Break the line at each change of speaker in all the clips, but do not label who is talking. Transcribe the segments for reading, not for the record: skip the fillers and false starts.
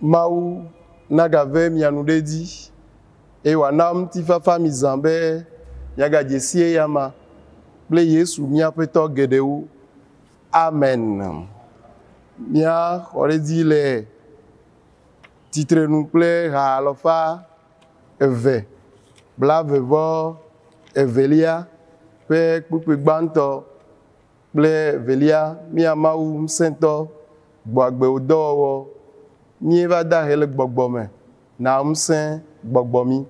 Mawu nagave mia nu ɖe edzi eye wòana ŋutifafa mi zã be miagadze si eyama kple Yesu mía Aƒetɔ geɖe wu. Amen. Míaxɔ ɖe edzi le tsitrenu kple ha alɔfa 222 ƒe kpukpui gbãtɔ kple evelia. Mía Mawu ŋusẽtɔ, gbɔ agbe wò dɔwɔwɔ. Míeva da he le gbɔgbɔ me, na ŋusẽ gbɔgbɔ mí.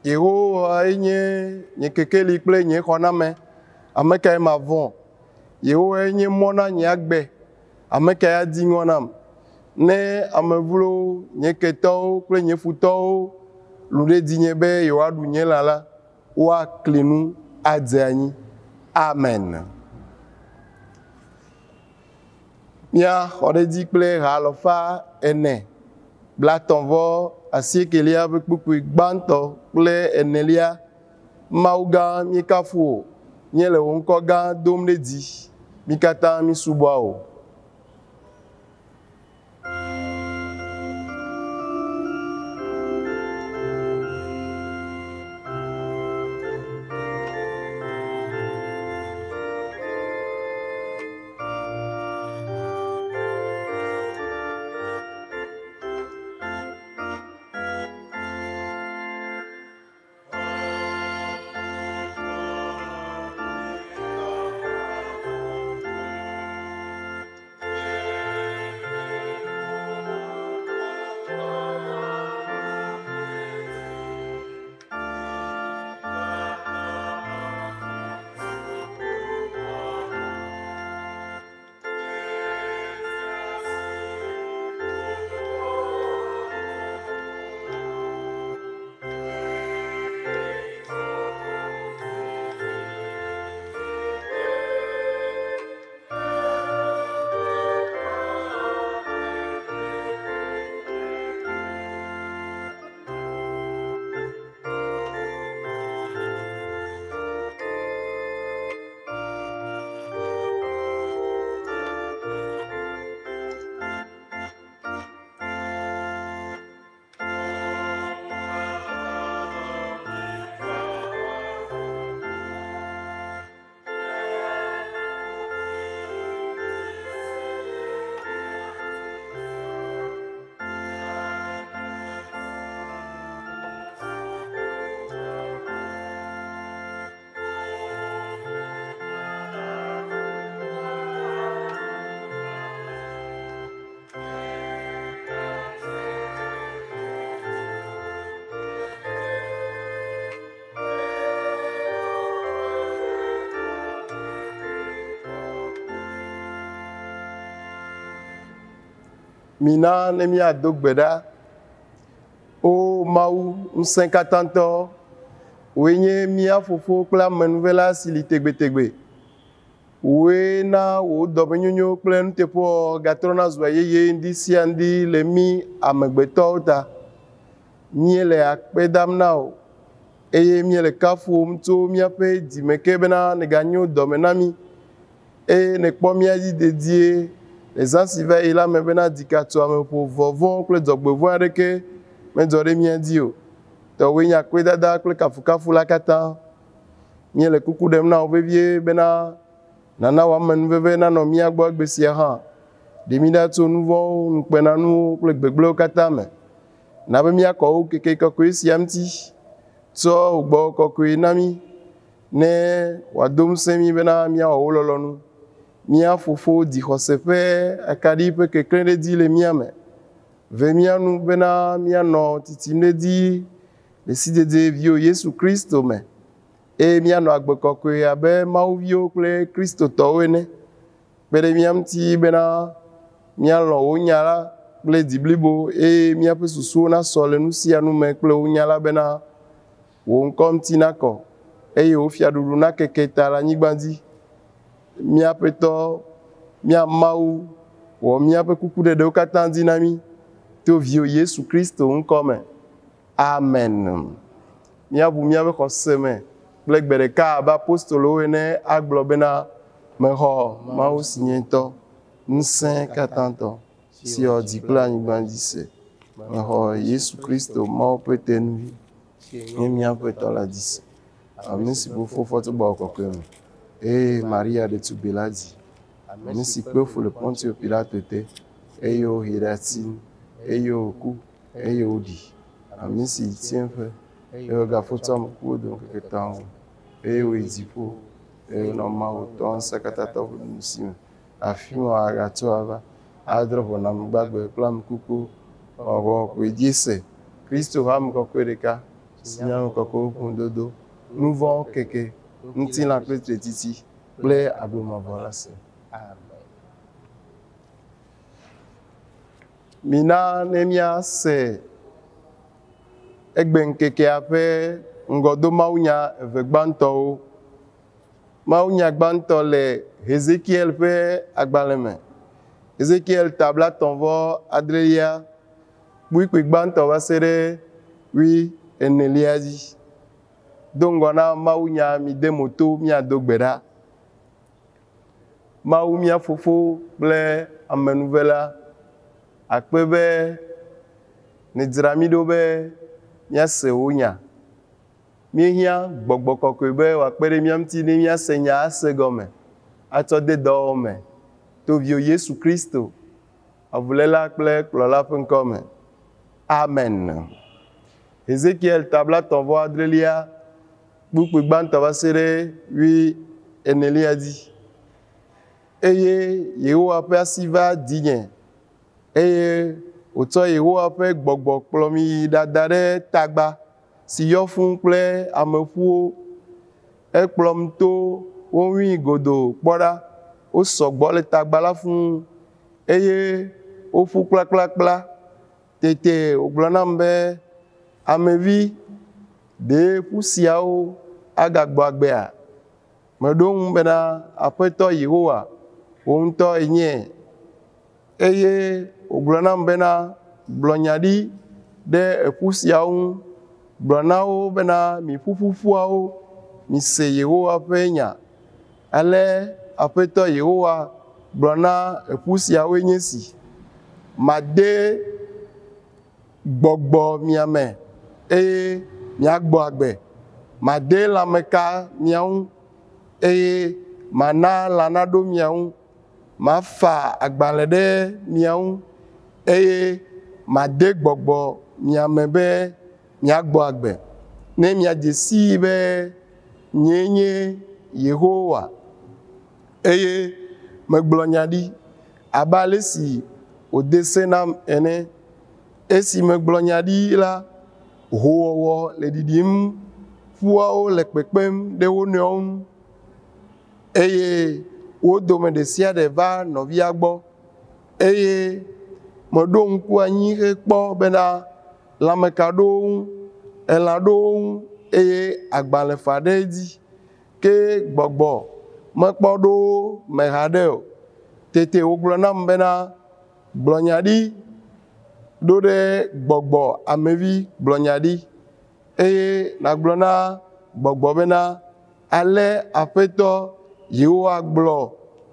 Yehowa nye nye kekeli kple nye xɔname. Ame kae mavɔ̃? Yehowae nye mɔ na nye agbe. Ame kae adi ŋɔ nam? Ne ame vlowo, nye ketɔwo kple nye futɔwo lũ ɖe dzinye be yewoaɖu nye lã la, woakli nu adze anyi. Amen. Míaxɔ ɖe edzi kple ha 438 ƒe kpukpui gbãtɔ kple enelia. Mawu gã, míekafu wò. Míele wò ŋkɔ gã dom ɖe dzi. Mí katã mísubɔa wò. Mina ne míado gbe ɖa. O Mawu ŋusẽkatãtɔ, wòe nye mía Fofo kple amenuvela si li tegbetegbe. Wòe na wò dɔmenyonyo kple nuteƒewɔwɔ gatrɔna zua yeye ŋdi sia ŋdi le mí amegbetɔwo ta. Míele akpe dam na wò eye míele kafuwòm tso míaƒe dzime ke bena nèganyo dɔme na mí eye nèkpɔ mía dzi dedie. Le zã si va yi la me bena ɖikatuameƒo, vɔvɔ̃ kple dzɔgbevɔ̃e aɖeke medzɔ ɖe mía dzi o. Tɔwòe nye akpedada kple kafukafu la katã. Míele kuku ɖem na wò vevie bena nàna wò amenuveve nanɔ mía gbɔ egbe sia hã. Ɖe mí ɖa tso nu vɔ̃wo, ŋukpenanuwo kple gbegblẽwo katã me. Na be míakɔ wò ŋkeke kɔkɔe sia ŋuti. Tsɔ wò gbɔgbɔ kɔkɔe na mí ne wòado ŋusẽ mí bena míawɔ wò lɔlɔ̃nu. Mía Fofo dzixɔse ƒe akaɖi ƒe keklẽ ɖe dzi le mía me. Ve mía nu bena míanɔ tsitsim ɖe edzi le sidzedze Viwò Yesu Kristo me eye míanɔ agbe kɔkɔe abe Mawuviwo kple Kristotɔwo ene. Kpe ɖe mía ŋuti bena míalɔ̃ wò nya la kple dzi blibo eye míaƒe susuwo nasɔ le nu sia nu me kple wò nya la bena wò ŋkɔ ŋuti nakɔ eye wò fiaɖuɖu nakeke ta le anyigba dzi. Mía Aƒetɔ, mía Mawu, wɔ míaƒe kukuɖeɖewo katã dzi na mí to viwò Yesu Kristo ŋkɔ me. Amen. Míaʋu míaƒe xɔse me kple gbe ɖeka abe apostolowo ene agblɔ bena, Mexɔ Mawu si nye ŋutɔ, ŋusẽ katãtɔ, si wɔ dzi kple anyigba dzi se. Mexɔ Yesu Kristo, Mawu ƒe Tenuvi, nye mía Aƒetɔ la dzi se. Ame si ƒo fɔ tso Gbɔgbɔ Kɔkɔe me, eye Maria ɖetugbui la dzi. Ame si kpe fu le Pontio Pilato te, eye wohee ɖe ati ŋu, eye wòku, eye woɖi. Ame si yi tsiẽƒe, eye wògafɔ tso ame kukuwo dome ŋkeke etɔ̃awo, eye wòyi dziƒo, eye wònɔ Mawu Tɔ Ŋusẽkatãtɔ ƒe nuɖusi me. Afi ma wòagatso ava adrɔ̃ ʋɔnu ame gbagbe kple ame kukuwo. Gbɔgbɔ Kɔkɔe dzi se Kristo ƒe ame kɔkɔe ɖeka si nye ame kɔkɔewo ƒe ŋudodo, nu vɔ̃wo keke, ŋutilã kple tretiti kple agbe mavɔ la se.
Amen.
Mina ne míase egbeŋkekea ƒe ŋgɔdomawunya eve gbãtɔwo. Mawunya gbãtɔ le Hezekiel ƒe agbalẽ me. Hezekiel ta blaetɔ̃ vɔ adrelia, kpuikpui gbãtɔ va se ɖe wui enelia dzi. Do ŋgɔ na mawunya mide mo to míado gbe ɖa. Mawu mía Fofo kple amenuvela, akpe be nèdzra mí ɖo be míase wò nya. Míehiã gbɔgbɔ kɔkɔe be wòakpe ɖe mía ŋuti ne míase nya ase gɔme atsɔ de dɔwɔwɔ me to Viwò Yesu Kristo, Avuléla kple Kplɔla ƒe ŋkɔ me. Amen. Ezekiel ta blaetɔ̃ vɔ adrelia, kpukpui gbãtɔ va se ɖe wui enelia dzi. Eye Yehowa ƒe asi va dzinye, eye wòtsɔ Yehowa ƒe gbɔgbɔ kplɔm yi ɖada ɖe tagba si yɔ fũ kple ameƒuwo. Ekplɔm to wo ŋui godoo kpɔ ɖa, wosɔ gbɔ le tagba la fũ, eye woƒu kplakplakpla. Tete wògblɔ nam be, Amevi, ɖe ƒu siawo agagbɔ agbea? Meɖo eŋu bena, Aƒetɔ Yehowa, wò ŋutɔ ènyee. Eye wògblɔ nam bena, Gblɔ nya ɖi ɖe eƒu siawo ŋu. Gblɔ na wo bena, Mi ƒuƒuƒuawo, mise Yehowa ƒe nya. Ale Aƒetɔ Yehowa gblɔ na eƒu siawoe nye esi, Made gbɔgbɔ mia me, eye miagbɔ agbe. Made lãmeka mia ŋu, eye mana lã naɖo mia ŋu. Mafa agbalẽ ɖe mia ŋu, eye made gbɔgbɔ mia me be miagbɔ agbe, ne miadze sii be nyee nye Yehowa. Eye megblɔ nya ɖi abe ale si wòde se nam ene. Esi megblɔ nya ɖi la, hoowɔwɔ le ɖiɖim, ƒuawo le kpekpem ɖe wo nɔewo ŋu, eye wo dome ɖe sia ɖe va nɔvia gbɔ. Eye meɖo ŋku anyi hekpɔ bena lãmeka ɖo wo ŋu, elã ɖo wo ŋu, eye agbalẽ fa ɖe edzi. Ke gbɔgbɔ mekpɔ ɖo wo me haɖe o. Tete wògblɔ nam bena, Gblɔ nya ɖi ɖo ɖe gbɔgbɔ amevi, gblɔ nya ɖi, eye nàgblɔ na gbɔgbɔ bena, Ale Aƒetɔ Yehowa gblɔ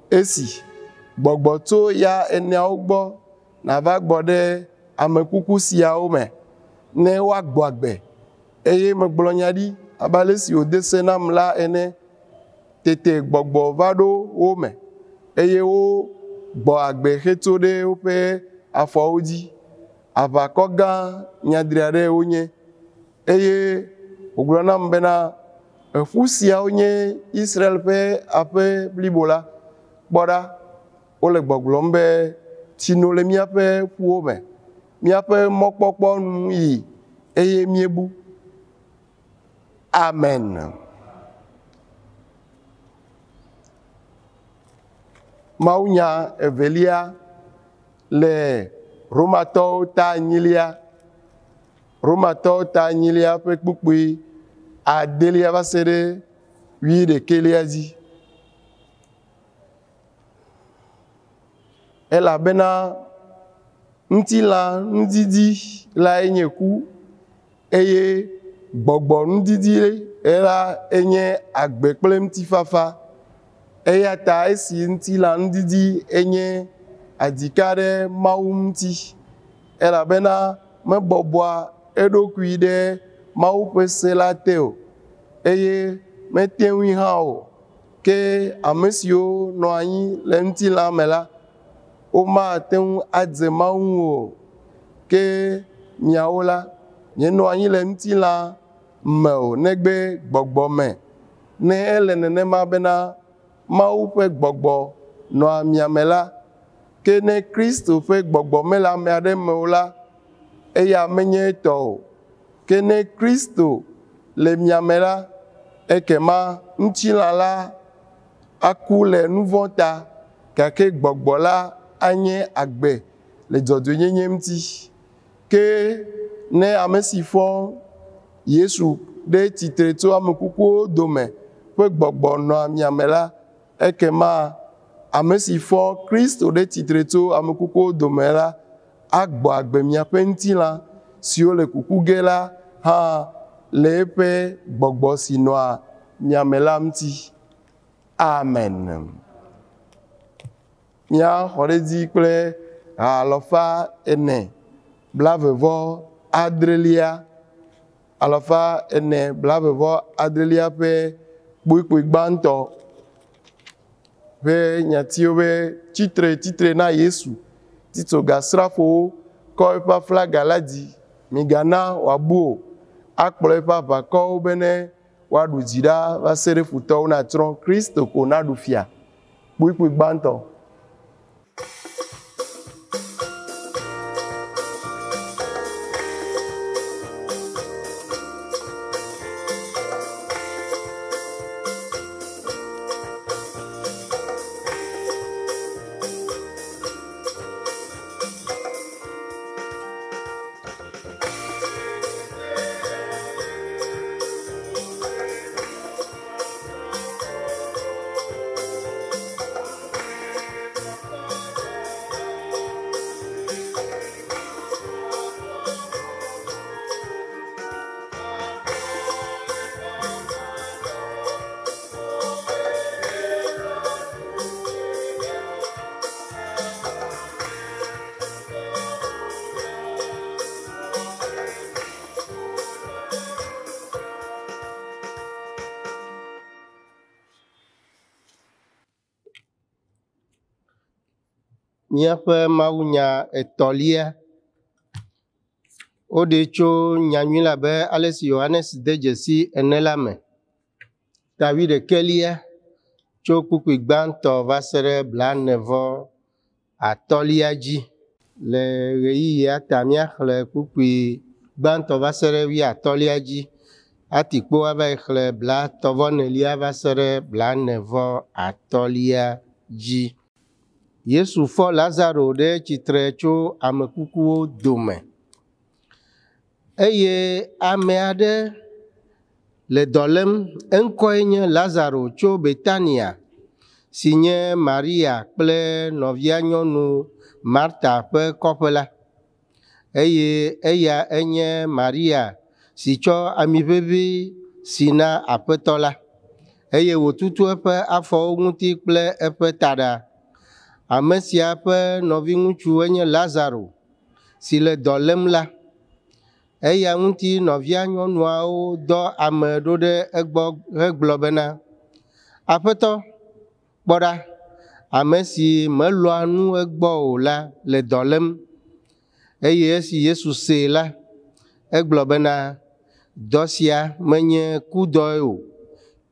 esi, Gbɔgbɔ tso ya eneawo gbɔ nàva gbɔ ɖe ame kuku siawo me, ne woagbɔ agbe. Eye megblɔ nya ɖi abe ale si wòde se nam la ene. Tete gbɔgbɔ va ɖo wo me, eye wogbɔ agbe hetso ɖe woƒe afɔwo dzi. Aʋakɔ gã nyadri aɖe wonye. Eye wògblɔ nam bena, Eƒu siawo nye Israel ƒe aƒe blibo la. Kpɔ ɖa, wole gbɔgblɔm be, Tsi no le míaƒe ƒuwo me, míaƒe mɔkpɔkpɔ nu yi, eye míebu. Amen. Mawunya evelia le Romatɔwo ta enyilia. Romatɔwo ta enyilia ƒe kpukpui adelia va se ɖe wuiɖekɛlia dzi. Elabena ŋutilã nudidi lae nye ku, eye gbɔgbɔ nudidi la enye agbe kple ŋutifafa. Eya ta esi ŋutilã nudidi enye adika ɖe Mawu ŋuti, elabena mebɔbɔa eɖokui ɖe Mawu ƒe se la te o, eye mete ŋui hã o. Ke ame siwo nɔ anyi le ŋutilã me la, womate ŋu adze Mawu ŋu o. Ke miawo la, mienɔ anyi le ŋutilã me o, negbe gbɔgbɔ me. Ne ele nenema bena Mawu ƒe gbɔgbɔ nɔa mia me la, ke ne Kristo ƒe gbɔgbɔ mele ame aɖe me o la, eya menye etɔ o. Ke ne Kristo le mia me la, ekema ŋutilã la aku le nu vɔ̃ ta, gake gbɔgbɔ la anye agbe le dzɔdzɔenyenye ŋuti. Ke ne ame si fɔ Yesu ɖe tsitre tso ame kukuwo dome ƒe gbɔgbɔ nɔa mia me la, ekema ame si fɔ Kristo ɖe tsitre tso ame kukuwo dome la agbɔ agbe miaƒe ŋutilã siwo le kuku ge la hã le eƒe gbɔgbɔ si nɔa mia me la ŋuti. Amen. Míaxɔ ɖe edzi kple ha alafa ene blaeve vɔ adrelia, alafa ene blaeve vɔ adrelia ƒe kpuikpui gbãtɔ ƒe nyatiwo be tsitre tsitre na Yesu. Tito gasrafowo kɔ eƒe aflaga la dzi, migana wòabu o. Akplɔ eƒe aʋakɔwo bene woaɖu dzi ɖa va se ɖe futɔwo natsrɔ̃. Kristo ko naɖu fia. Kpuikpui gbãtɔ.
Míaƒe mawunya etɔ̃lia. Woɖee tso nyanyui la abe ale si Yohanes de dzesi ene la me. Ta wuiɖekɛlia tso kpukpui gbãtɔ va se ɖe blaene vɔ atɔ̃lia dzi. Le ɣeyiɣia ta míaxlẽ kpukpui gbãtɔ va se ɖe wuiatɔ̃lia dzi. Ati kpo ava yi xlẽ blaetɔ̃ vɔ enelia va se ɖe blaene vɔ atɔ̃lia dzi. Yesu fɔ Lazaro ɖe tsitre tso ame kukuwo dome. Eye ame aɖe le dɔ lém, eŋkɔe nye Lazaro tso Betania, si nye Maria kple nɔvia nyɔnu Marta ƒe kɔƒe la. Eye eya enye Maria si tsɔ ami ʋeʋĩ si na Aƒetɔ la, eye wòtutu eƒe afɔwo ŋuti kple eƒe taɖa. Ame sia ƒe nɔviŋutsu enye Lazaro, si le dɔ lém la. Eya ŋuti nɔvia nyɔnuawo dɔ ame ɖo ɖe egbɔ hegblɔ bena, Aƒetɔ, kpɔ ɖa, ame si melɔ̃a nu egbɔ o la le dɔ lém. Eye esi Yesu see la, egblɔ bena, Dɔ sia menye kudɔe o,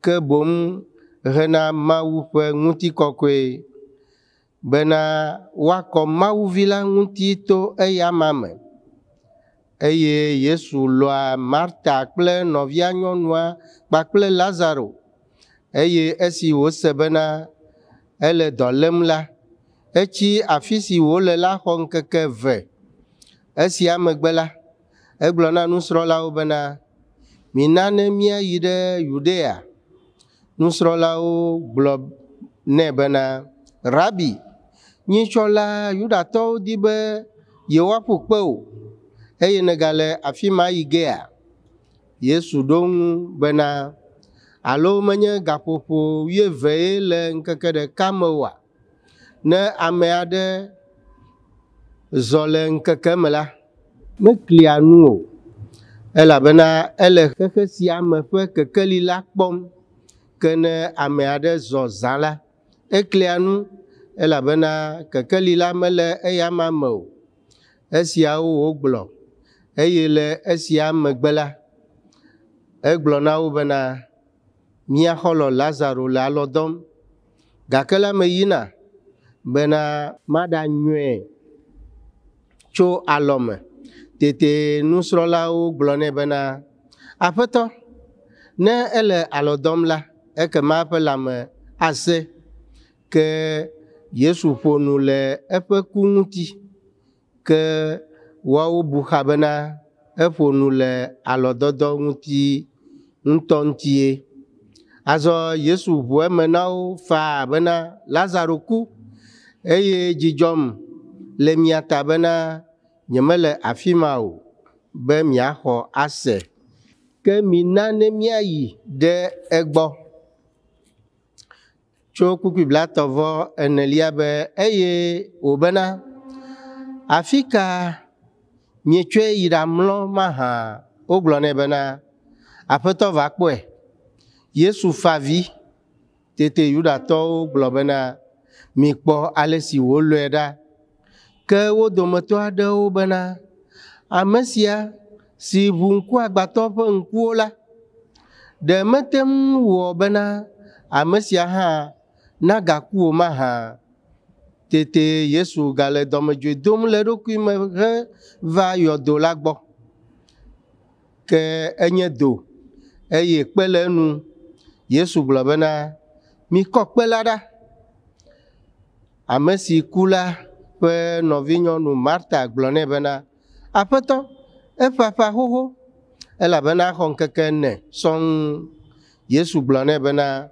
ke boŋ hena Mawu ƒe ŋutikɔkɔe, bena woakɔ Mawu Vi la ŋuti to eyama me. Eye Yesu lɔ̃a Marta kple nɔvia nyɔnua kpakple Lazaro. Eye esi wòse bena ele dɔ lém la, etsi afi si wòle la xɔ ŋkeke eve. Esia megbe la, egblɔ na nusrɔ̃lawo bena, Mina ne míayi ɖe Yudea. Nusrɔ̃lawo gblɔ nɛ bena, Rabi, nyitsɔ la Yudatɔwo di be yewoaƒu kpe wò, eye nègale afi ma yi gea? Yesu ɖo ŋu bena, Alo menye gaƒoƒo wuievee le ŋkeke ɖeka me oa? Ne ame aɖe zɔ le ŋkeke me la, meklia nu o, elabena ele xexe sia me ƒe kekeli la kpɔm. Ke ne ame aɖe zɔ zã la, eklia nu, elabena kekeli la mele eyama me o. Esiawo wògblɔ, eye le esia megbe la, egblɔ na wo bena, Mía xɔlɔ̃ Lazaro le alɔ̃ dɔm, gake la meyina bena maɖanyɔe tso alɔ̃ me. Tete nusrɔ̃lawo gblɔ nɛ bena, Aƒetɔ, ne ele alɔ̃ dɔm la, ekema eƒe lãme asẽ. Ke Yesu ƒo nu le eƒe ku ŋuti. Ke woawo bu xa bena eƒo nu le alɔ̃dɔdɔ ŋuti ŋutɔŋutie. Azɔ Yesu ʋu eme na wo faa bena Lazaro ku, eye dzi dzɔm le mia ta bena nyemele afi ma o, be miaxɔ ase. Ke mina ne míayi ɖe egbɔ. Tso kpukpui blaetɔ̃ vɔ enelia be, Eye wòbena, Afi ka mietsɔe yi ɖamlɔ mahã? Wogblɔ nɛ bena, Aƒetɔ va kpɔe. Yesu fa avi. Tete Yudatɔwo gblɔ bena, Mikpɔ ale si wòlɔ̃e ɖa. Ke wo dometɔ aɖewo bena, Ame sia si ʋu ŋkuagbãtɔ ƒe ŋkuwo la, ɖe mete ŋu wɔ bena ame sia hã nagaku o mahã? Tete Yesu gale dɔmedzoe dom le eɖokui me heva yɔdo la gbɔ. Ke enye do, eye kpe le enu. Yesu gblɔ bena, Mikɔ kpe la ɖa. Ame si ku la ƒe nɔvinyɔnu Marta gblɔ nɛ bena, Aƒetɔ, eƒaƒã xoxo, elabena exɔ ŋkeke ene sɔŋ. Yesu gblɔ nɛ bena,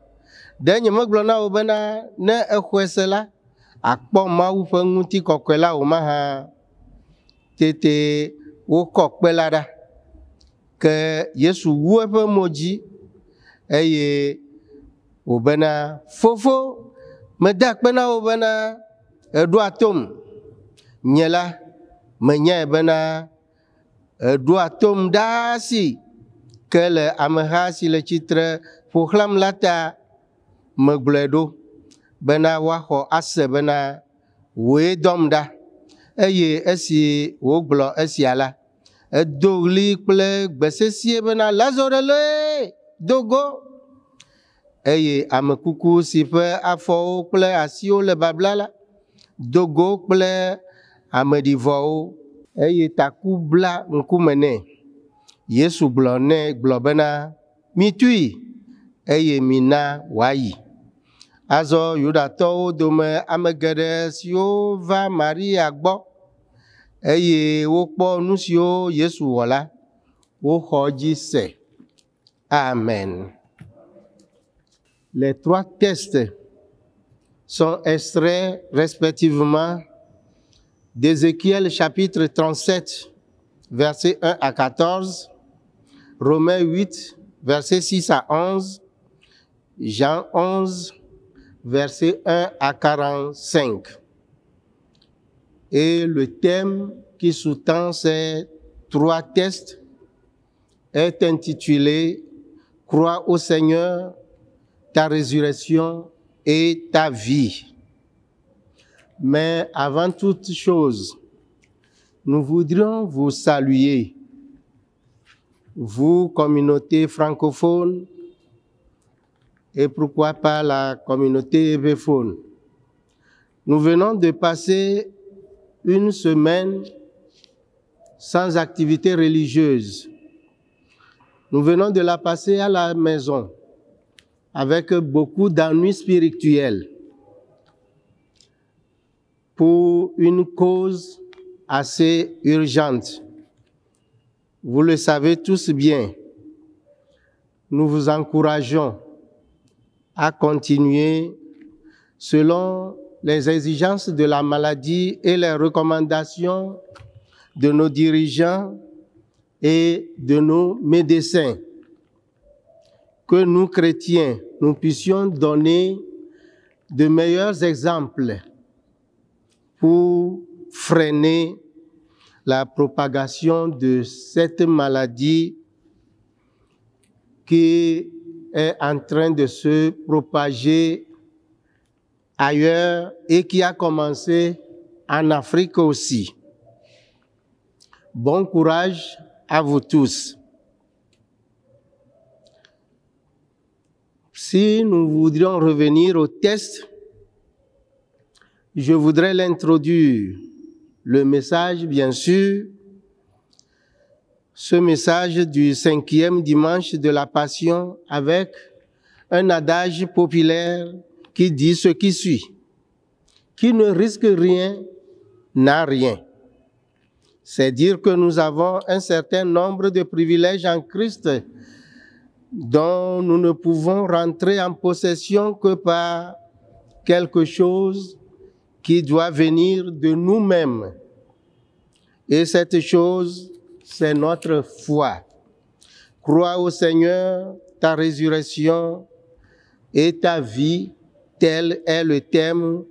Ɖe nyemegblɔ na wò bena ne èxɔe se la, àkpɔ Mawu ƒe ŋutikɔkɔe la o mahã? Tete wokɔ kpe la ɖa. Ke Yesu wu eƒe mo dzi eye wòbena, Fofo, meda akpe na wò bena èɖoa tom. Nye la, menyae bena èɖoa tom ɖaa si, ke le ameha si le tsitre ƒo xlãm la ta megblɔe ɖo, bena woaxɔ ase bena wòe dɔm ɖa. Eye esi wògblɔ esia la, edo ɣli kple gbe sesĩe bena, Lazaro lee, do go! Eye ame kuku si ƒe afɔwo kple asiwo le babla la, do go kple ameɖivɔwo, eye taku bla ŋkume nɛ. Yesu gblɔ nɛ gblɔ bena, Mitui, eye mina wòayi. Azɔ Yudatɔwo dome ame geɖe siwo va Maria gbɔ eye wokpɔ nu siwo Yesu wɔ la, woxɔ edzi se. Amen. Les trois textes sont extraits respectivement d'Ézéchiel chapitre 37, versets 1 à 14, Romains 8, versets 6 à 11, Jean 11, versets 1 à 45. Et le thème qui sous-tend ces trois tests est intitulé Crois au Seigneur, ta résurrection et ta vie. Mais avant toute chose, nous voudrions vous saluer, vous, communauté francophone, et pourquoi pas la communauté évéphone. Nous venons de passer une semaine sans activité religieuse. Nous venons de la passer à la maison avec beaucoup d'ennuis spirituels pour une cause assez urgente. Vous le savez tous bien. Nous vous encourageons à continuer selon les exigences de la maladie et les recommandations de nos dirigeants et de nos médecins. Que nous, chrétiens, nous puissions donner de meilleurs exemples pour freiner la propagation de cette maladie qui est en train de se propager ailleurs et qui a commencé en Afrique aussi. Bon courage à vous tous. Si nous voudrions revenir au test, je voudrais l'introduire. Le message, bien sûr, ce message du 5e dimanche de la Passion avec un adage populaire qui dit ce qui suit. Qui ne risque rien n'a rien. C'est dire que nous avons un certain nombre de privilèges en Christ dont nous ne pouvons rentrer en possession que par quelque chose qui doit venir de nous-mêmes. Et cette chose, c'est notre foi. Crois au Seigneur, ta résurrection et ta vie, tel est le thème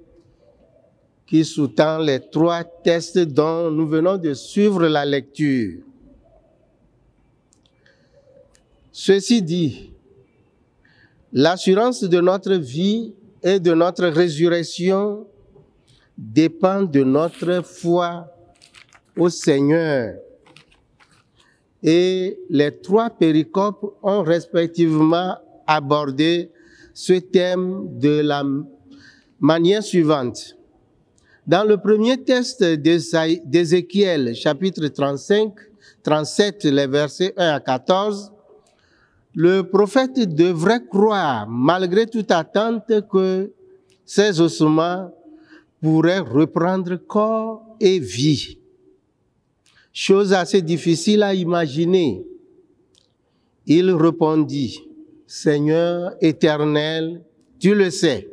qui sous-tend les trois tests dont nous venons de suivre la lecture. Ceci dit, l'assurance de notre vie et de notre résurrection dépend de notre foi au Seigneur. Et les trois péricopes ont respectivement abordé ce thème de la manière suivante. Dans le premier texte d'Ézéchiel, chapitre 35, 37, les versets 1 à 14, le prophète devrait croire, malgré toute attente, que ses ossements pourraient reprendre corps et vie. Chose assez difficile à imaginer. Il répondit, Seigneur éternel, tu le sais.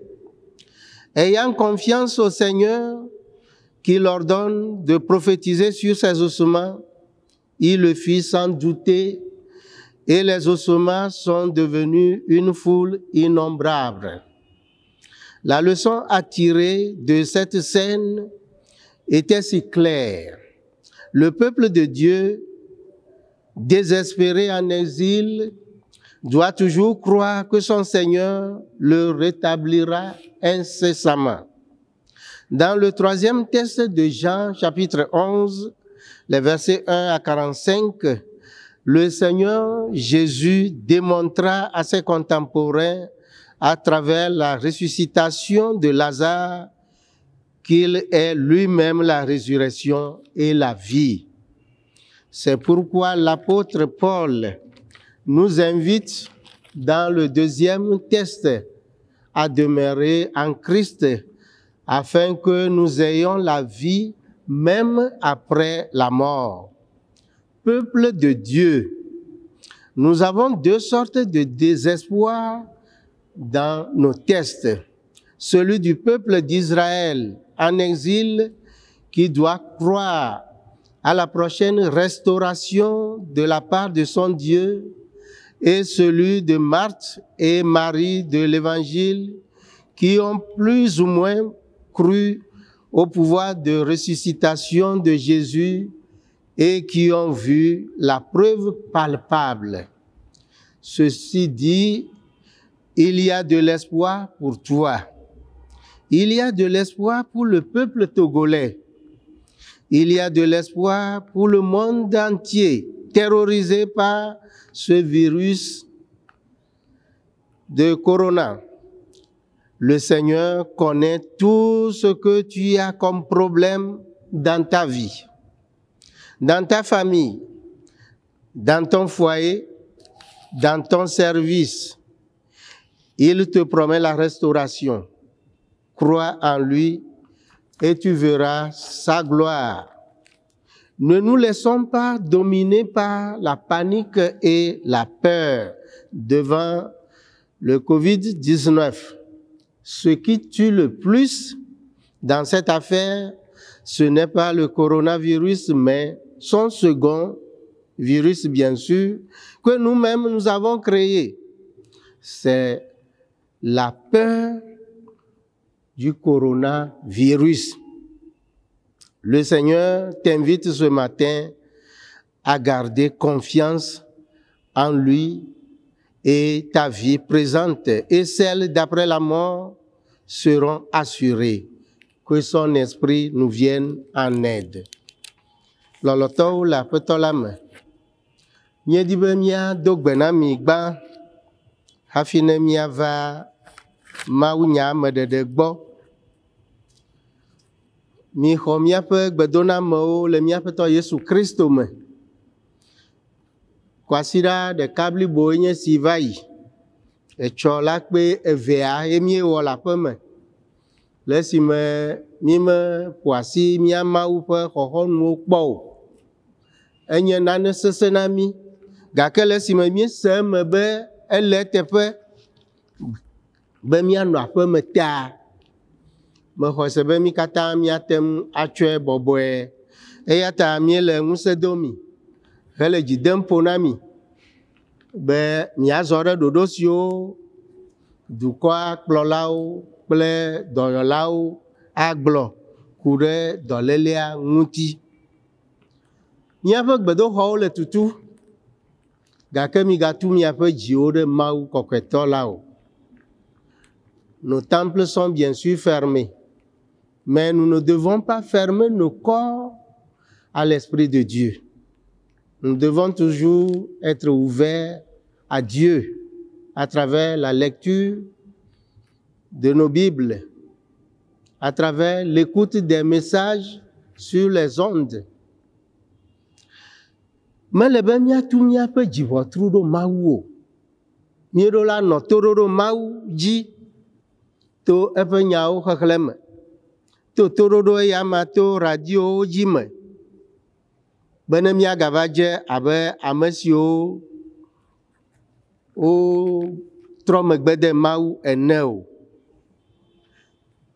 Ayant confiance au Seigneur qui l'ordonne de prophétiser sur ses ossements, il le fit sans douter et les ossements sont devenus une foule innombrable. La leçon à tirer de cette scène était si claire. Le peuple de Dieu, désespéré en exil, doit toujours croire que son Seigneur le rétablira incessamment. Dans le troisième texte de Jean, chapitre 11, les versets 1 à 45, le Seigneur Jésus démontra à ses contemporains à travers la ressuscitation de Lazare qu'il est lui-même la résurrection et la vie. C'est pourquoi l'apôtre Paul nous invite dans le deuxième texte à demeurer en Christ afin que nous ayons la vie même après la mort. Peuple de Dieu, nous avons deux sortes de désespoir dans nos textes. Celui du peuple d'Israël en exil qui doit croire à la prochaine restauration de la part de son Dieu et celui de Marthe et Marie de l'Évangile qui ont plus ou moins cru au pouvoir de ressuscitation de Jésus et qui ont vu la preuve palpable. Ceci dit, il y a de l'espoir pour toi. Il y a de l'espoir pour le peuple togolais. Il y a de l'espoir pour le monde entier, terrorisé par ce virus de corona. Le Seigneur connaît tout ce que tu as comme problème dans ta vie, dans ta famille, dans ton foyer, dans ton service. Il te promet la restauration. Crois en lui et tu verras sa gloire. Ne nous laissons pas dominer par la panique et la peur devant le Covid-19. Ce qui tue le plus dans cette affaire, ce n'est pas le coronavirus, mais son second virus, bien sûr, que nous-mêmes nous avons créé. C'est la peur du coronavirus. Le Seigneur t'invite ce matin à garder confiance en lui et ta vie présente et celle d'après la mort seront assurées. Que son esprit nous vienne en aide. Lɔlɔtɔwo le aƒetɔ la me. Míedi be míado gbe na mi gbã hafi ne míava mawunya meɖeɖe gbɔ. Mixɔ míaƒe gbedonamewo le míaƒetɔ Yesu Kristo me. Kwasiɖa ɖeka bliboe nye si va yi. Etsɔ la kpe evea ye míewɔ le aƒeme. Le esime mímeƒo asi mía Mawu ƒe xɔxɔnuwo kpɔ o. Enye nane sesẽ na mí gake le esime míese eme be ele eteƒe be míanɔ aƒeme ta, mexɔ se be mí katã míate ŋu atsɔe bɔbɔe. Eya ta míele ŋusẽ dom mi hele dzi dem ƒo na mi be miazɔ ɖe ɖoɖo siwo dukɔa kplɔlawo kple dɔyɔlawo agblɔ ku ɖe dɔlélea ŋuti. Míaƒe gbedoxɔwo le tutu gake migatu miaƒe dziwo ɖe Mawu kɔkɔetɔ la o. Nos temples sont bien sûr fermés, mais nous ne devons pas fermer nos corps à l'Esprit de Dieu. Nous devons toujours être ouverts à Dieu à travers la lecture de nos Bibles, à travers l'écoute des messages sur les ondes. Mele be míatu míaƒe dziʋɔtru ɖo Mawu o. Míeɖo la nɔ toɖoɖo Mawu dzi to eƒe nyawo xexlẽ me, to toɖoɖo eya to radiowo dzi me, bene míagava dze abe ame siwo wotrɔ megbe de Mawu ene o.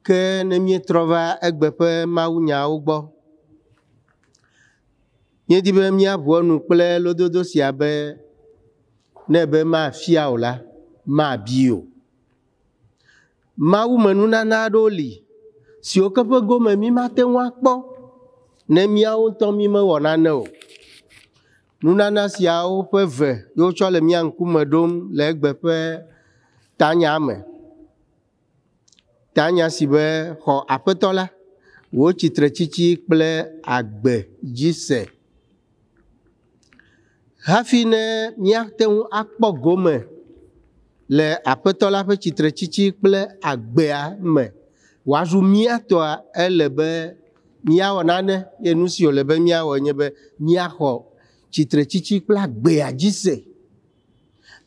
Ke ne míetrɔ va egbe ƒe mawunyawo gbɔ, míedi be míaʋu enu kple lododo sia be ne be mafia o la, mabi o. Mawu me nunana aɖewo li siwo ke ƒe gome mí mate ŋu akpɔ ne míawo ŋutɔ mí mewɔ nane o. Nunana siawo ƒe ve ye wotsɔ le mía ŋkume ɖom le egbe ƒe tanya me. Tanya si be xɔ aƒetɔ la, wò tsitretsitsi kple agbe dzi se. Hafi ne míate ŋu akpɔ gome le aƒetɔ la ƒe tsitretsitsi kple agbea me wòazu mía tɔa, ele be míawɔ nane ye nu si wòle be míawɔ nye be míaxɔ tsitretsitsi kple agbea dzi se.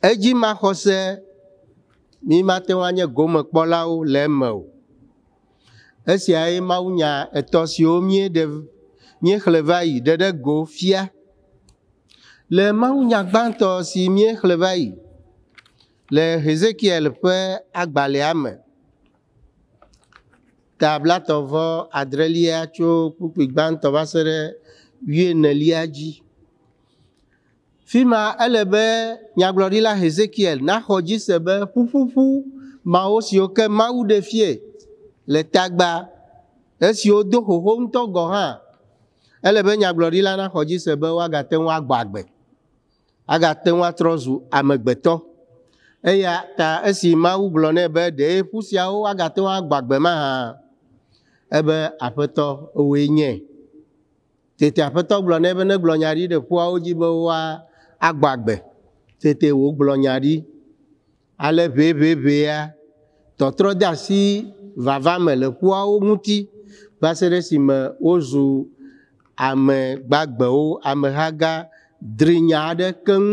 Edzi maxɔse mí mate ŋu anye gomekpɔlawo le eme o. Esiae mawunya etɔ̃ siwo míeɖe míexlẽ va yi ɖe ɖe go fia. Le mawunya gbãtɔ si míexlẽ va yi le Hezekiel ƒe agbalẽa me, ta blatɔ̃ vɔ adrelia tso kpukpui gbãtɔ va se ɖe wuienelia dzi. Fi ma ele be nyagblɔɖila Hezekiel naxɔ dzi se be ƒuƒuƒu mawo siwo ke Mawu ɖe fie le tagba Esiwo do xoxo ŋutɔ gɔ̃ hã, ele be nyagblɔɖila naxɔ dzi se be woagate ŋu agbɔ agbe, agate ŋu atrɔ zu amegbetɔ. Eya ta esi Mawu gblɔ nɛ be ɖe ƒu siawo agate ŋu agbɔ agbe mahã, ebe Aƒetɔ wòe nye. Tete Aƒetɔ gblɔ nɛ be negblɔ nya ɖi ɖe ƒuawo dzi be woagbɔ agbe. Tete wògblɔ nya ɖi. Ale ʋɛʋɛʋɛa, tɔtrɔ de asi vava me le ƒuawo ŋuti va se ɖe esime wozu ame gbagbewo, ameha gã drinya aɖe keŋ.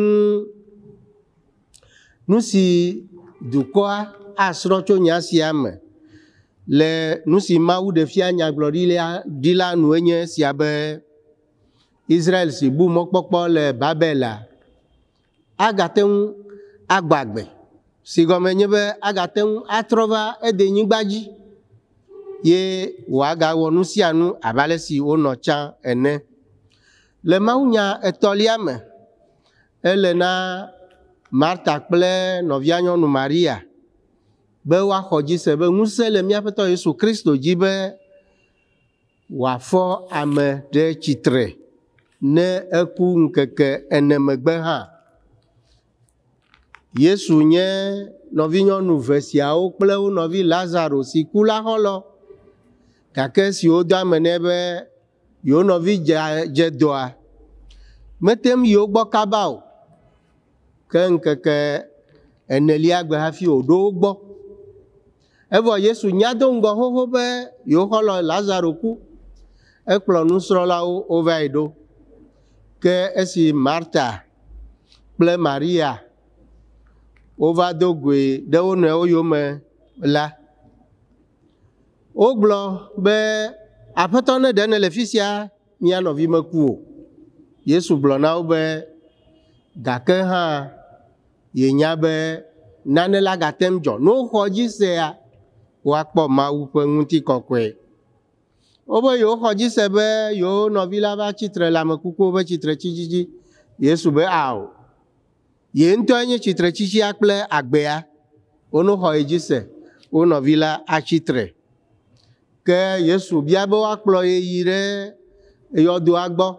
Nu si dukɔa asrɔ̃ tso nya sia me le nu si Mawu ɖe fia nyagblɔɖila nue nye esia be Israel si bu mɔkpɔkpɔ le Babela agate ŋu agbɔ agbe, si gɔme nye be agate ŋu atrɔ va edenyigba dzi ye wòagawɔ nu sia nu abe ale si wonɔ tsã ene. Le mawunya etɔ̃lia me, ele na Marta kple nɔvia nyɔnu Maria be woaxɔ dzi se be ŋusẽ le mía Aƒetɔ Yesu Kristo dzi be wòafɔ ame ɖe tsitre ne eku ŋkeke ene megbe hã. Yesu nye nɔvinyɔnu ve siawo kple wo nɔvi Lazaro si ku la xɔlɔ̃. Gake esi wodo ame nɛ be yewo nɔvi dze dɔa, mete ŋu yi wo gbɔ kaba o. Ke ŋkeke enelia gbe hafi wòɖo wo gbɔ. Evɔ Yesu nya do ŋgɔ xoxo be yewo xɔlɔ̃ Lazaro ku. Ekplɔ nusrɔ̃lawo wovae ɖo. Ke esi Marta kple Maria wova do goe ɖe wo nɔewo yome la, wogblɔ be, Aƒetɔ, ne ɖe nèle fi sia, mía nɔvi meku o. Yesu gblɔ na wo be, gake hã yenya be nane la gate ŋu dzɔ. Ne woxɔ edzi sea, woakpɔ Mawu ƒe ŋutikɔkɔe. Wobe yewoxɔ dzi se be yewo nɔvi la va tsi tre le ame kukuwo ƒe tsitretsitsi dzi. Yesu be, Ao, ye ŋutɔe nye tsitretsitsia kple agbea. Wonoxɔ ye dzi se, wo nɔvi la atsi tre. Ke Yesu bia be woakplɔ ye yi ɖe yɔdoa gbɔ.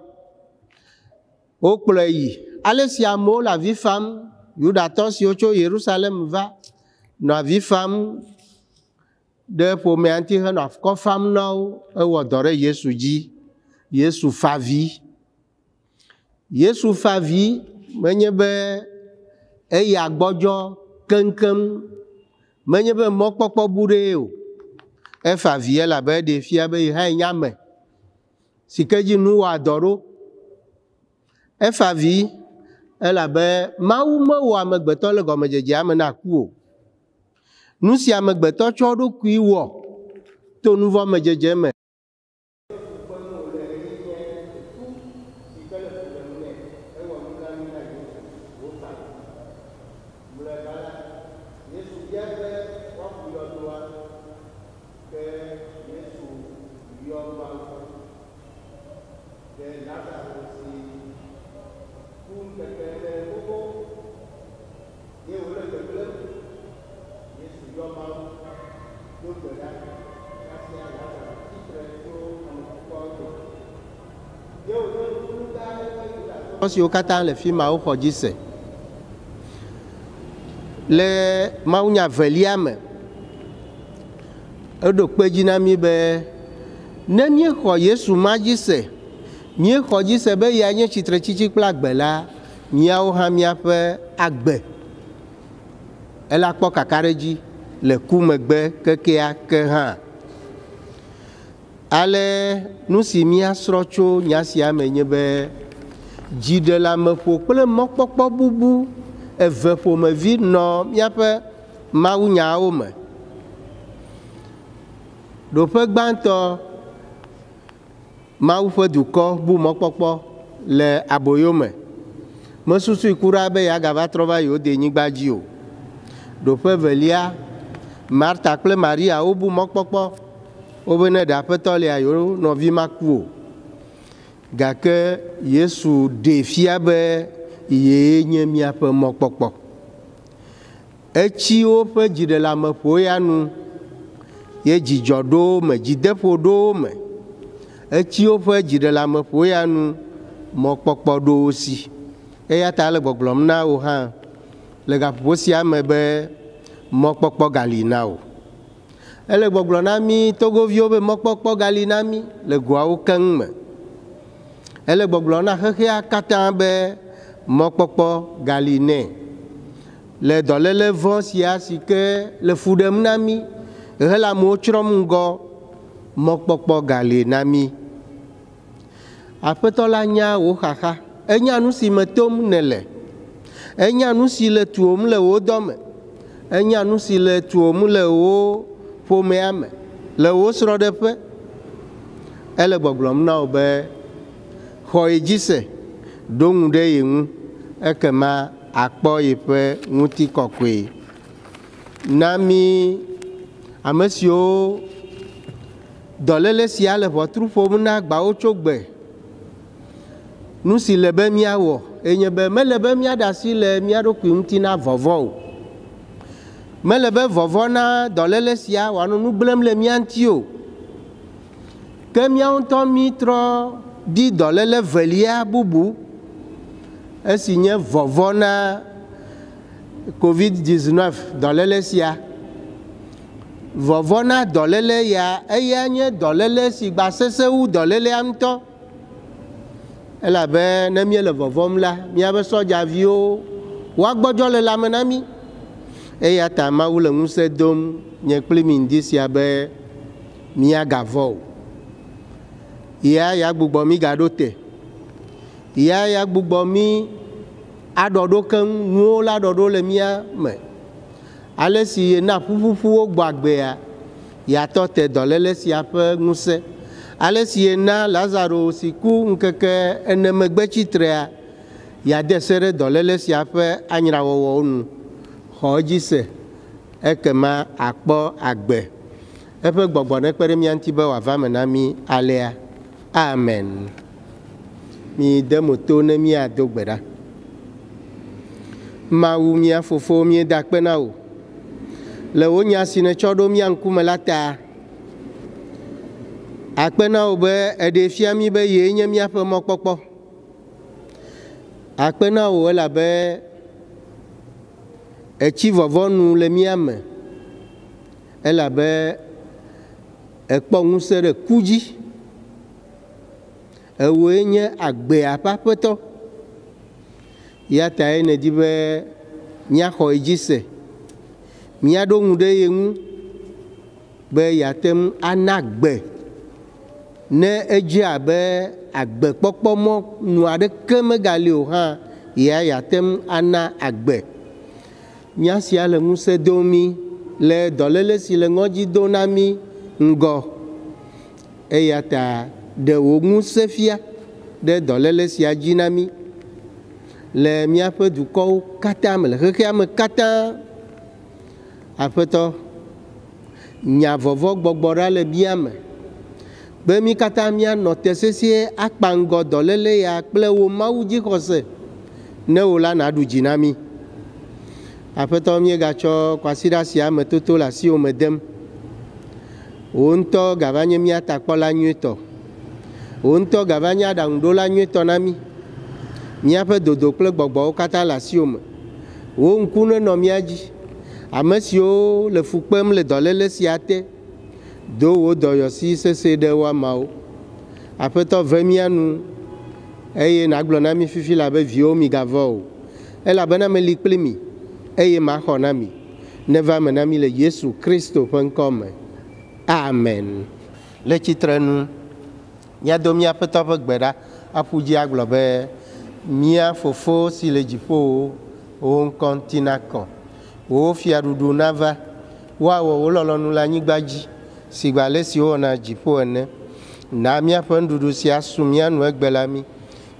Wokplɔe yi. Ale si amewo le avi fam, Yudatɔ siwo tso Yerusalem va nɔ avi fam ɖe ƒomea ŋuti henɔ akɔ fam na wo, ewɔ dɔ ɖe Yesu dzi. Yesu fa avi. Yesu fa avi menye be eya gbɔdzɔ keŋkeŋ, menye be mɔkpɔkpɔ bu ɖee o. Efa avi elabe eɖee fia be ye hã nye ame si ke dzi nu wɔa dɔ ɖo. Efa avi elabe Mawu mewɔ amegbetɔ le gɔmedzedzea me na ku o. Nu si amegbetɔ tsɔ eɖokui wɔ to nuvɔ̃medzedze me. Ye wòle gbegblẽm. Yesu yɔ Mawu, do gbe ɖa, kasia Lazaro tsi tre tso ame kukuawo dome. Ye wònye nukunu gã aɖe be Yudatɔ siwo katã le fi ma woxɔ dzi se. Le mawunya evelia me, eɖo kpe edzi na mí be ne míexɔ Yesu ma dzi se, míexɔ dzi se be eyae nye tsitretsitsi kple agbe la, Míawo hã míaƒe agbe ela kpɔ kakaɖedzi le ku megbe kekeake hã. Ale nu si míasrɔ̃ tso nya sia me nye be dziɖeleameƒo kple mɔkpɔkpɔ bubu eve ƒomevi nɔ míaƒe mawunyawo me. Ɖoƒe gbãtɔ, Mawu ƒe dukɔ bu mɔkpɔkpɔ le aboyo me. Mesusui kura be yeagava trɔ va yewo denyigba dzi o. Ɖoƒe evelia, Marta kple Maria wobu mɔkpɔkpɔ wobe ne ɖe Aƒetɔ lia, yewo nɔvi maku o. Gake Yesu ɖee fia be yee nye míaƒe mɔkpɔkpɔ. Etsi woƒe dziɖeleameƒo ya nu Ye dzidzɔ ɖo wo me, dzideƒo ɖo wo me. Etsi woƒe dziɖeleameƒo ya nu, mɔkpɔkpɔ ɖo wo si. Eya ta ele gbɔgblɔm na wò hã le gaƒoƒo sia me be mɔkpɔkpɔ gali na wò. Ele gbɔgblɔ na mí Togoviwo be mɔkpɔkpɔ gali na mí le goawo keŋ me. Ele gbɔgblɔ na xexea katã be mɔkpɔkpɔ gali nɛ. Le dɔléle vɔ̃ sia si ke le fu ɖem na mí hele amewo tsrɔ̃m ŋgɔ, mɔkpɔkpɔ gali na mí. Aƒetɔ la nya wò xaxa. Enya nu si me tom nèle. Enya nu si le tuwòm le wò dɔme. Enya nu si le tuwòm le wò ƒomea me, le wò srɔ̃ɖeƒe. Ele gbɔgblɔm na wò be xɔ ye dzi se, ɖo ŋu ɖe ye ŋu, ekema akpɔ yeƒe ŋutikɔkɔe. Na mí ame siwo dɔléle sia le ʋɔtru ƒom na agbawo tso gbe. Nu si le be míawɔ enye be mele be míaɖe asi le mía ɖokui ŋuti na vɔvɔ̃ o. Mele be vɔvɔ̃ na dɔléle sia wòanɔ nu gblẽm le mía ŋuti o. Ke míawo ŋutɔ mítrɔ di dɔléle velia bubu esi nye vɔvɔ̃ na COVID-19 dɔléle sia. Vɔvɔ̃ na dɔléle ya eya nye dɔléle si gba sesẽ wu dɔlélea ŋutɔ. Elabe ne míele vɔvɔ̃m la, míaƒe sɔdzaviwo woagbɔdzɔ le lãme na mí. Eya ta Mawu le ŋusẽ dom nye kpli mi ŋdi sia be míagavɔ̃ o. Ya ya gbugbɔ mí gaɖo te. Ya ya gbugbɔ mí aɖɔ ɖo keŋ, nuwo la ɖɔ ɖo le mía me. Ale si yena ƒuƒuƒuwo gbɔ agbea, yeatɔ te dɔléle sia ƒe ŋusẽ. Ale si yena Lazaro si ku ŋkeke ene megbe tsitrea, yeade se ɖe dɔléle sia ƒe anyrawɔwɔwo nu. Xɔ edzi se, ekema akpɔ agbe. Eƒe gbɔgbɔ nekpe ɖe mía ŋuti be wòava me na mí alea. Amen. Mi de mo to ne míado gbe ɖa. Mawu mía fofo míeda akpe na wò le wò nya si nètsɔ ɖo mía ŋkume la ta. Akpe na wò be èɖee fia mí be yee nye míaƒe mɔkpɔkpɔ. Akpe na wò elabe ètsi vɔvɔ̃ nu le mía me elabe èkpɔ ŋusẽ ɖe ku dzi. Ewòe nye agbea ƒe aƒetɔ. Ya tae nèdi be míaxɔ ye dzi se, míaɖo ŋu ɖe ye ŋu be yeate ŋu ana agbe ne edze abe agbekpɔkpɔ mɔnu aɖeke megali o hã, ya yeate ŋu ana agbe. Nya sia le ŋusẽ dom mí le dɔléle si le ŋɔdzi dom na mí ŋgɔ. Eya ta ɖe wò ŋusẽ fia ɖe dɔléle sia dzi na mí le míaƒe dukɔwo katã me, le xexea me katã. Aƒetɔ, nya vɔvɔ̃ gbɔgbɔ ɖa le mía me be mí katã míanɔ te sesĩe akpa ŋgɔ dɔléle ya kple wò Mawu dzixɔse ne wò la nàɖu dzi na mí. Aƒetɔ, míegatsɔ kwasiɖa sia me toto le asiwò me dem. Wò ŋutɔ gava nye mía takpɔla nyuietɔ. Wò ŋutɔ gava nye aɖaŋuɖola nyuietɔ na mí. Míaƒe dodo kple gbɔgbɔwo katã le asiwò me. Wò ŋku nenɔ mía dzi. Ame siwo le fu kpem le dɔléle sia te, do wò dɔyɔsi sesẽ ɖe woamawo. Aƒetɔ ve mía nu eye nàgblɔ na mí fifi la be viwo migavɔ̃ o elabena meli kpli mi eye maxɔ na mi. Neva eme na mí le Yesu Kristo ƒe ŋkɔ me. Amen. Le tsitre nu, míado mía Aƒetɔ ƒe gbe ɖa aƒu dzi agblɔ be, Mía Fofo si le dziƒowo, wò ŋkɔ ŋuti nakɔ. Wò fiaɖuɖu nava. Woawɔ wò lɔlɔ̃nu le anyigba dzi sigbe ale si wowɔna dziƒo ene. Na míaƒe nuɖuɖu sia su mía nu egbe la mí.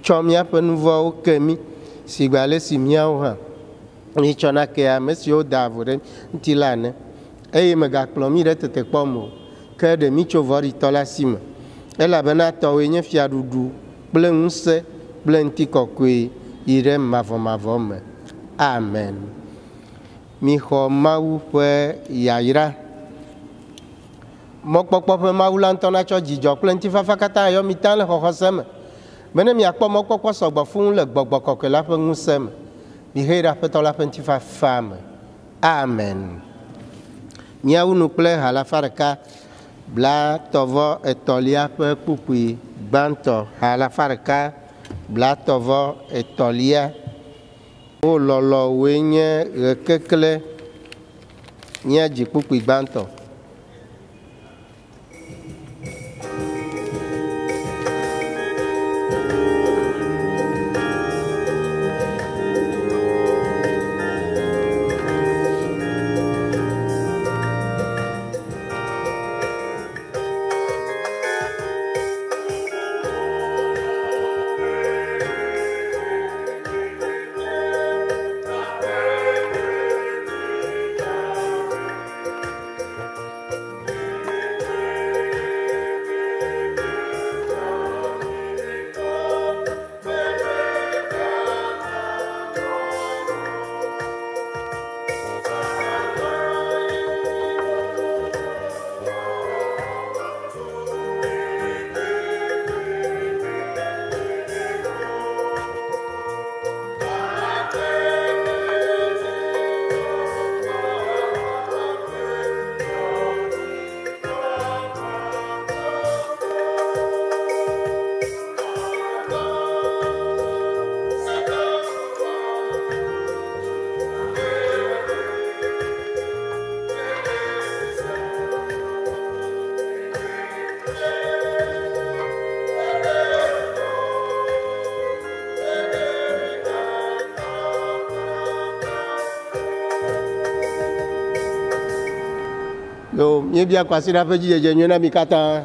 Tsɔ míaƒe nu vɔ̃wo ke mí sigbe ale si míawo hã míetsɔna kea ame siwo da vo ɖe ŋuti la ene. Eye mègakplɔ mí ɖe tetekpɔ me o, ke ɖe mí tso vɔ̃ɖitɔ la si me. Elabena tɔwòe nye fiaɖuɖu kple ŋusẽ kple ŋutikɔkɔe yi ɖe mavɔmavɔ me. Amen. Mixɔ Mawu ƒe yayra. Mɔkpɔkpɔ ƒe Mawu la ŋutɔ natsɔ dzidzɔ kple ŋutifafa katã ayɔ mi taŋ le xɔxɔse me, bene miakpɔ mɔkpɔkpɔ sɔgbɔ fũu le Gbɔgbɔ Kɔkɔe la ƒe ŋusẽ me. Mihee ɖe Aƒetɔ la ƒe ŋutifafa me. Amen. Míawu nu kple ha alafa ɖeka blatɔ̃-vɔ-etɔ̃lia ƒe kpukpui gbãtɔ. Ha alafa ɖeka blatɔ̃-vɔ-etɔ̃lia. Wò lɔlɔ̃woe nye ɣe kekle. Míadzi kpukpui gbãtɔ. Yo, míebia kwasiɖa ƒe dzidzedze nyui na mi katã.